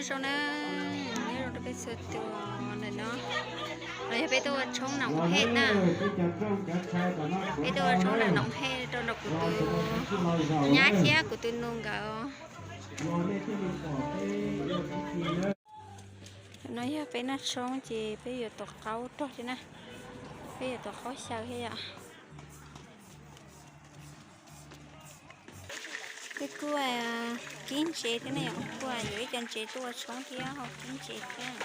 Zoo na, nyob zoo rau peb txhua tus ntawm no. No yog peb tuaj ua tshoob Noom Hej na. Peb tuaj ua tshoob Noom Hej rau nram kuv tus nyab thiab kuv tus nus nkawd. No yog peb noj tshoob ces peb yuav tuav qaub rog thiab na. Peb yuav tuav qaub xyaw thiab yom. Peb kuj kib ntsev thiab ne yom, kuj yuav ib co ntsev tuaj ua tshoob thiab ho kib ntsev thiab.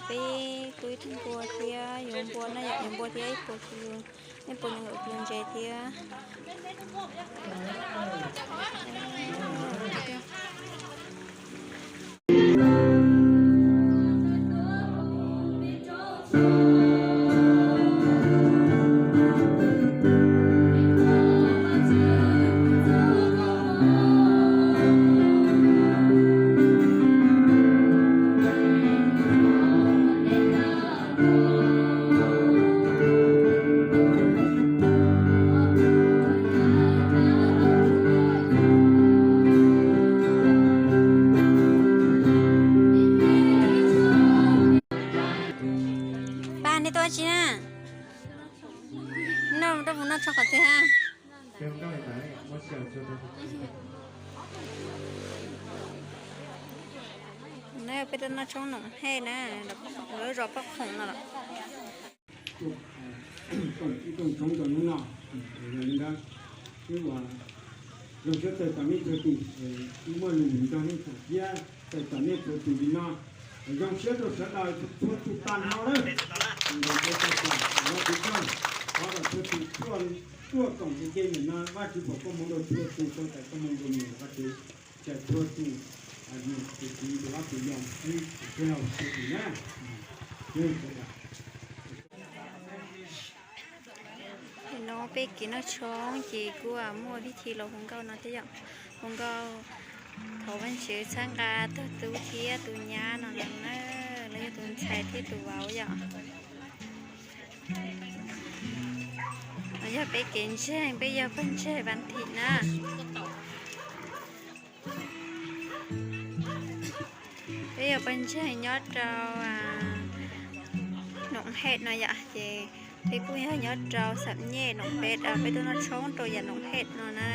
Peb kuj ib tug npua thiab, yuav npua na yom, yuav npua thiab ib puas, ib puas nees nkaum kis ntsev thiab. Pab, nej tuaj tsi na? Noj rau puas noj tshoob qhov twg hab? Peb tuaj noj tshoob Noom Hej na, lawv zos Paj Khoom no los. Ib rooj tshoob rau hnub no, yog li ntawd, wb ua zoo siab txais tos nej txhua tus, wb muaj lus nrog nej tham thiab txais tos nej txhua tus li no. Zoo siab rau sawv daws txhua tus tag nrho na. Zoo siab txais tos Vajtswv tsaug, thov kom txhua tus tuaj koom ua ke ntawm no, Vajtswv foom koob hmoov rau txhua tus, tau txais koob hmoov rau niam Vajtswv, txais txhua tus niam tus txiv tus ob tus yau, ib tus tij laug txhua tus na. Nim no peb kev noj tshoob ces kuj muaj pib thi los hu nkauj no thiab yom. Hu nkauj thov Vajtswv txhawb nqa tug tub thiab tus nyab no na, los yog tus ntxhais thiab tus vauv yom. No yog peb kev ntseeg, peb yog pawg ntseeg Vas Thim na. Peb yog pawg ntseeg nyob rau Noom Hej no yom, ces peb kuj yog nyob rau Xam Nyej Noom Peb, peb tuaj noj tshoob rau yam Noom Hej no na.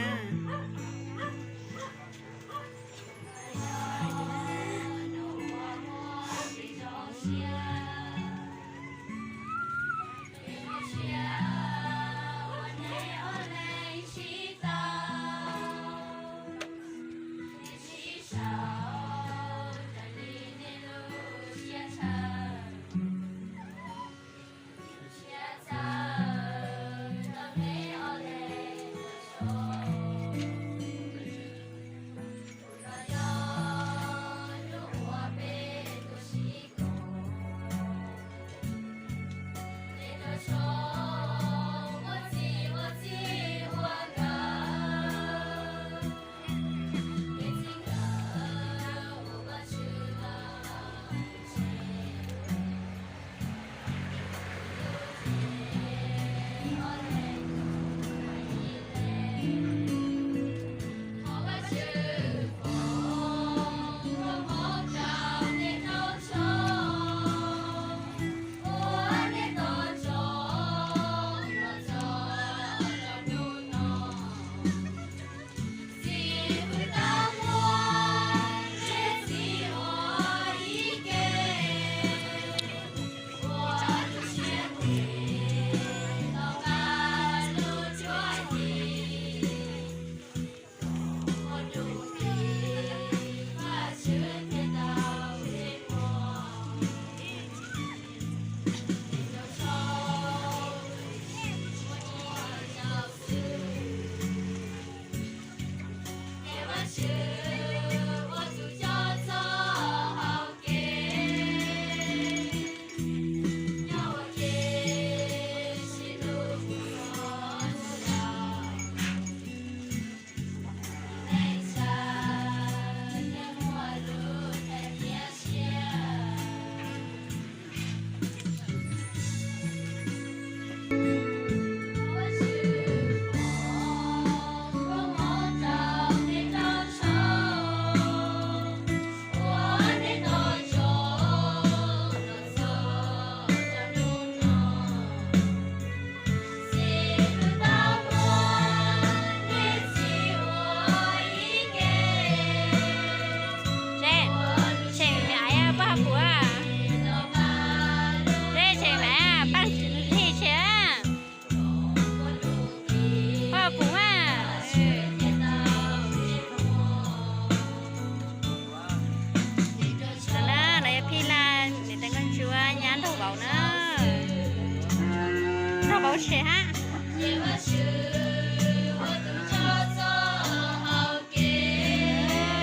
Tshem hab.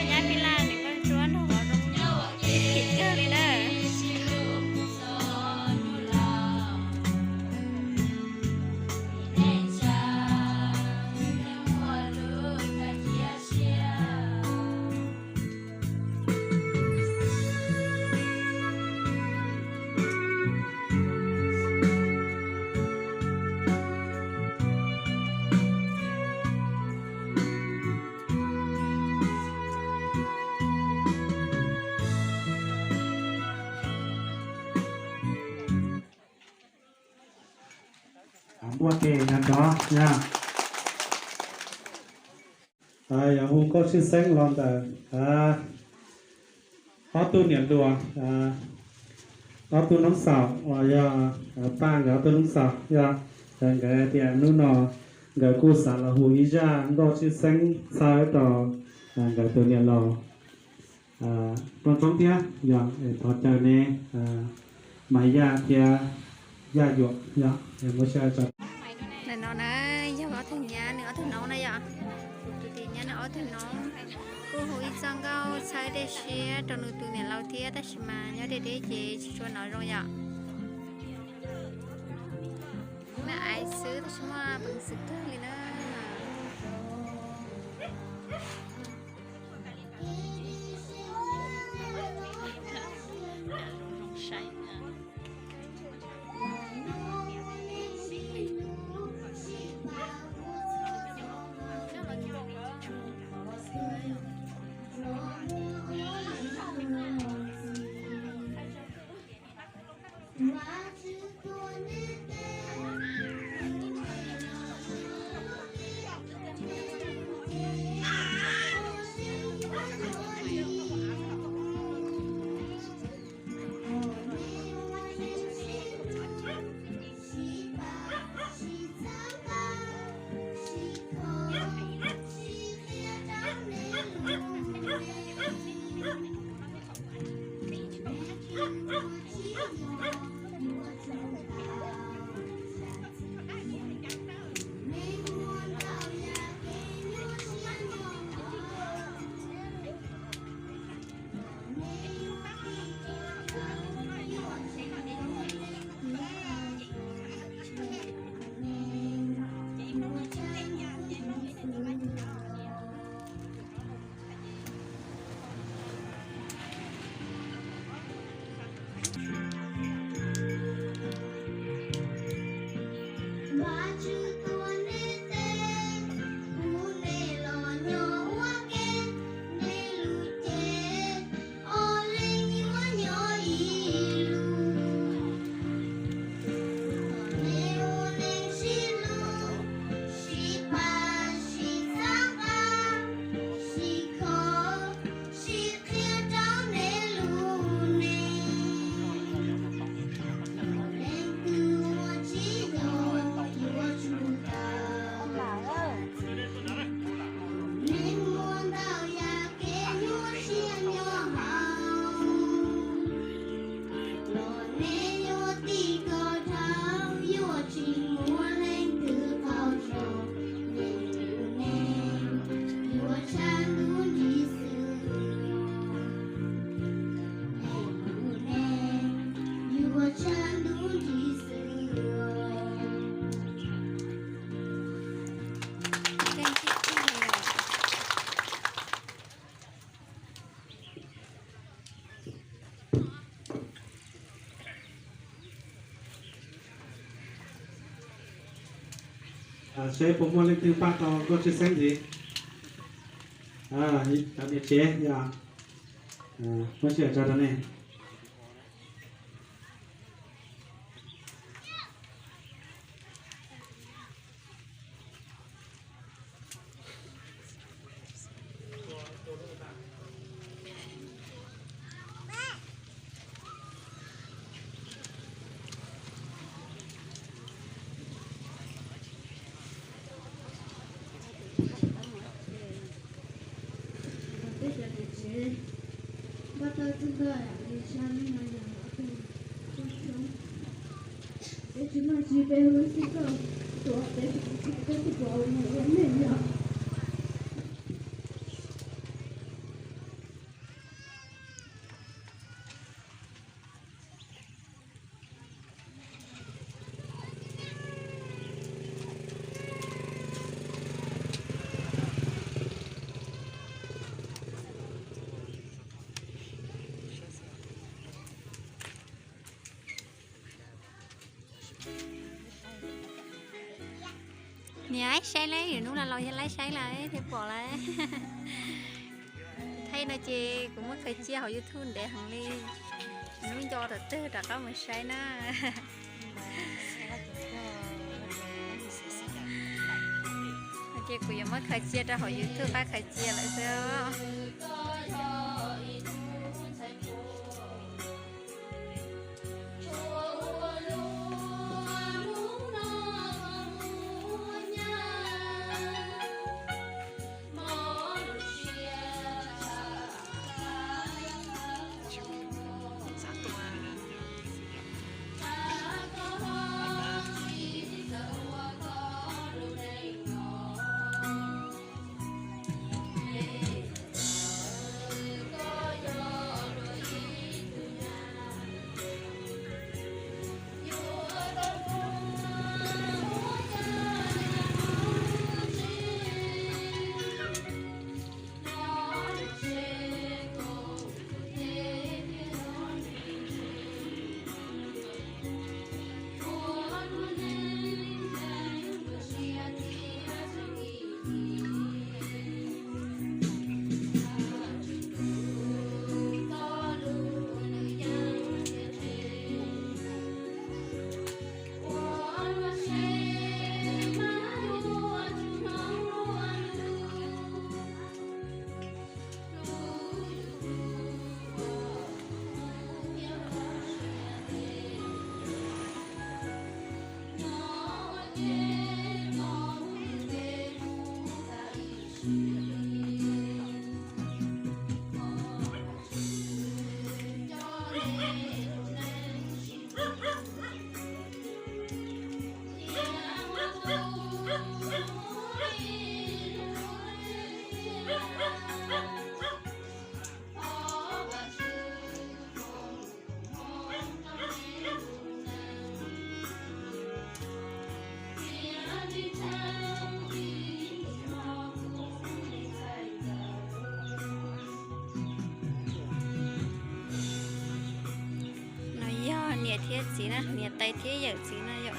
Nyab Phi Laj nws koj tsuab nrog qhov zoo, kim kawg li na. Npuaj tes nrov nrov yog. Yog hu Nkauj Tswb Xeeb los ntawm ob tug niam hluas, ob tug noob xaus uas yog Paj nkawd ob tug noob xaus yog, nkawd tias hnub no nkawd kuj xav los hu ib zaj Nkauj Tswb Xeeb txhawb rau nkawd tus niam laus Tooj Tsoob thiab yog, thov caw neb Maiv Yaj thiab Yaj Yuam yog. Ntawm no na yog ob tug nyab nws ob tug noob na yom. Kuv tus tij nyab nws ob tug noob kuj hu ib txoj nkauj txhawb dej siab rau nws tus niam laus thiab tab sis mas nyob deb deb ces tsis tshua hnov zoo yom. Nws aiv xwb tab sis muaj peev xwm kawg li na. Seb puas muaj leej twg pab tau Nkauj Tswb Xeeb ntxiv. Cov niam tsev yog, muab sij hawm tso rau nej. Peb cov niam tsev npaj tau txij nkawm li sab nub no yog ob tug Tooj Xyoob, Niam saib lawm, hnub no laus yog laib saib lawm thiaj pom lawm. Thaij no ces kuv muab khaws cia hauv YouTube ntev heev li. Hnub nco thaum twg rov qab mus saib na. Ces kuv yuav muab khaws cia rau hauv YouTube qab khaws cia lawm xwb. No yog niam thiab txiv na, niam tais thiab yawm txiv na yom.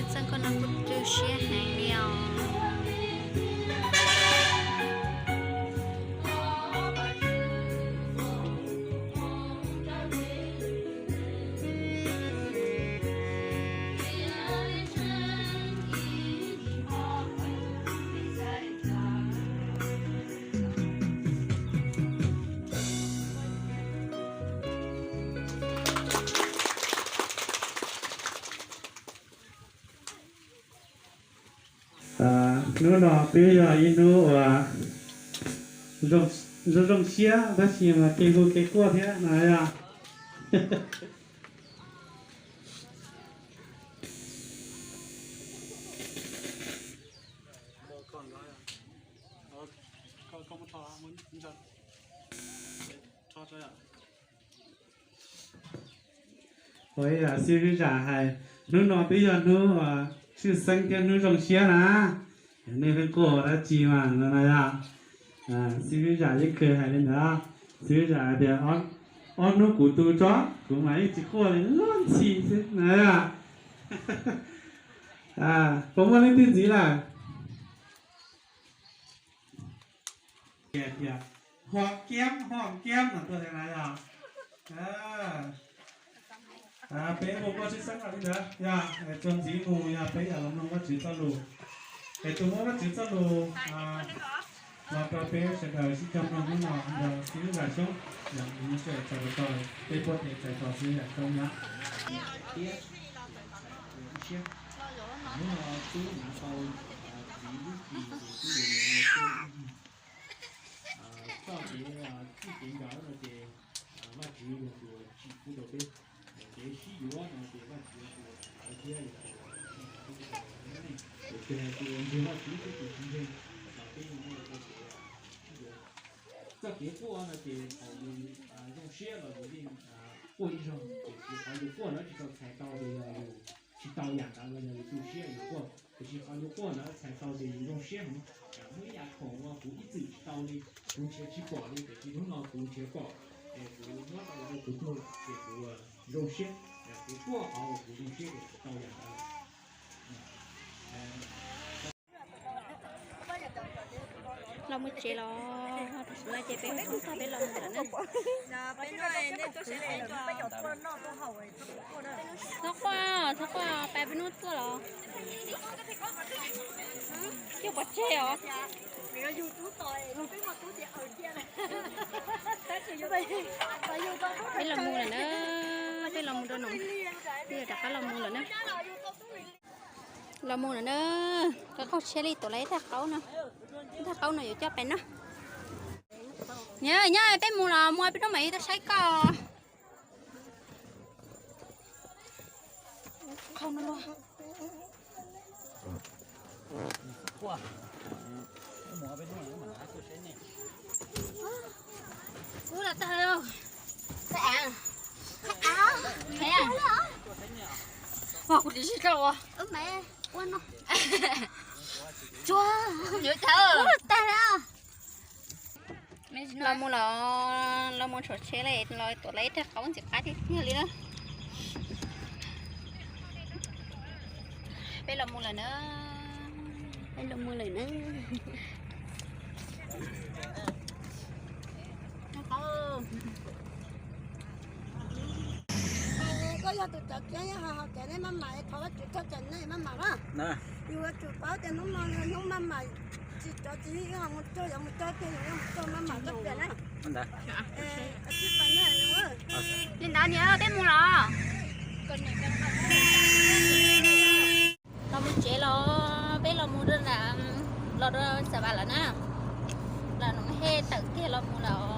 Txoj nkauj no kuj tu siab heev li os. Hnub no twb yog ib hnub uas zoo zoo siab tab sis mas kev hu kev quaj thiab no yog. Ua yam xib hwb zam hais, hnub no twb yog hnub tshwj xeeb thiab hnub zoo siab na. Nej pheej quaj dab tsi mas no no yog. Xib hwb zam yeej kawg hais li ntawd. Xib hwb zam hais tias ob Ob hnub kuv tu tso, kuv mas yeej tsis quaj li, luag ntxhi xwb na. Puas muaj leej twg ntxiv lawm? Tias, tias, hom kiab, hom kiab no tuaj li na yog. Peb ua koj sib xeeb li ntawd yog, txuas ntxiv mus yog peb yam los mloog Vajtswv txoj lus. Es tus muab Vajtswv txoj lus los rau peb sawv daws sib cog mloog hnub no yog xib hwb Vam Xyoob, yog mus sawv daws txais tau, peb puab tes txais tau xwb yom, Xyoob na. Hnub no tub hnav tau txiv lub ris ces tub yuav mus ua tub ib yig. Txoj kev txij kev nkawd no ces Vajtswv yog tus tsim pub rau peb. Kev sib yuav no ces Vajtswv ua tau thiab yog tus tsim pub rau neej. Tus twg tus ntseeg Vajtswv thiab tus tsis ntseeg los peb yeej muaj ua kev sib yuav. Txoj kev quaj no ces thaum yus zoo siab los yus yeej quaj ib zaug, tiam sis qhov yus quaj lawv tsis tau txhais tau ces yog yus tsis tau yam ntawd los yog yus tu siab yus quaj. Tiam sis qhov yus quaj lawv txhais tau ces yus zoo siab heev. Muaj ib yam khoom uas kuv ib txwm tsis tau li, kuv nrhiav tsis pom li, tiam sis hnub no kuv nrhiav pom, es kuv muab tau rau kuv tug lawm ces kuv zoo siab. Kuv quaj qhov uas kuv zoo siab ces kuv tau yam ntawd. Los mus tsev los, tam sim no ces peb hu tag peb los mus lawm na. Txhob quaj, txhob quaj, pab peb hnub tuaj los. Coj pov tseg os. Peb los mus lawm na, peb los mus rau no, peb rov qab los mus lawm na. Los mus lawm na, koj qaug tsheb li tuav lawv ib thaj qaub no, ib thaj qaub no yuav coj pem no. Nyob nyob peb mus los mus peb roob mam li tuaj saib koj. Ub, los tag. Kuv tis si rau ua no. Tsuag, tag. Los mus los, los mus tsham tsheb li los tuav lawv ib thaj qaub ntxim qab tiag tiag li na. Peb los mus lawm na. Peb los mus lawm na. Koj yog tus cov txiab, yog hais tias nej maj mam thov Vajtswv coj cai nej maj mam na. Yus yuav tsum paub tias hnub no yog hnub maj mam, tsis cov txiv ib ho mus cog, yuav mus cog kiag, yus yuav mus cog maj mam txoj pliag na. Li ntawd niam, peb mus los. Los mus tsev los, peb los mus rau, los rau Xav Vas lawm na. Los Noov Hej tawm kiag los mus lawm.